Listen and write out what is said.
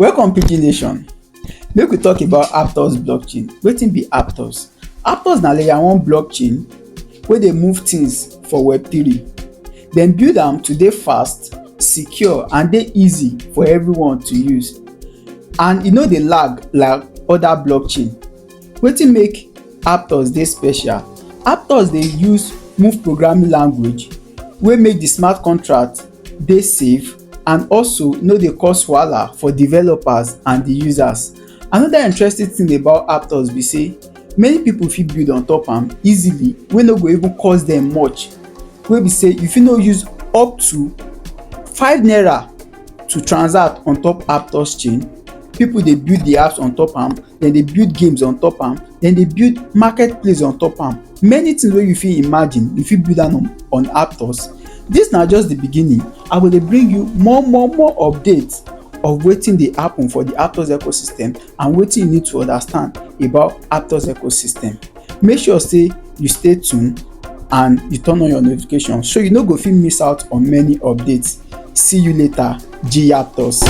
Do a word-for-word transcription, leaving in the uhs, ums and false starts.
Welcome, Pidgin Nation. Make we talk about Aptos blockchain. Wetin be Aptos? Aptos na layer one blockchain wey dey move things for Web three. Dem build am to dey fast, secure, and dey easy for everyone to use. And e no dey lag like other blockchain. Wetin make Aptos dey special? Aptos dey use move programming language wey make the smart contract dey safe and also no dey cause wahala for developers and the users. Another interesting thing about Aptos be say many people fit build on top am easily, wey no go even cost them much. Wey be say you fit no use up to five naira to transact on top Aptos chain. People dey build the apps on top am, then they build games on top am, then they build marketplace on top am. Many things wey you fit imagine, you fit build am on, on Aptos. This na just the beginning. I go dey bring you more, more, more updates of wetin dey happen for the Aptos ecosystem and wetin you need to understand about Aptos ecosystem. Make sure say you stay tuned and you turn on your notification so you no go fit miss out on many updates. See you later, G Aptos.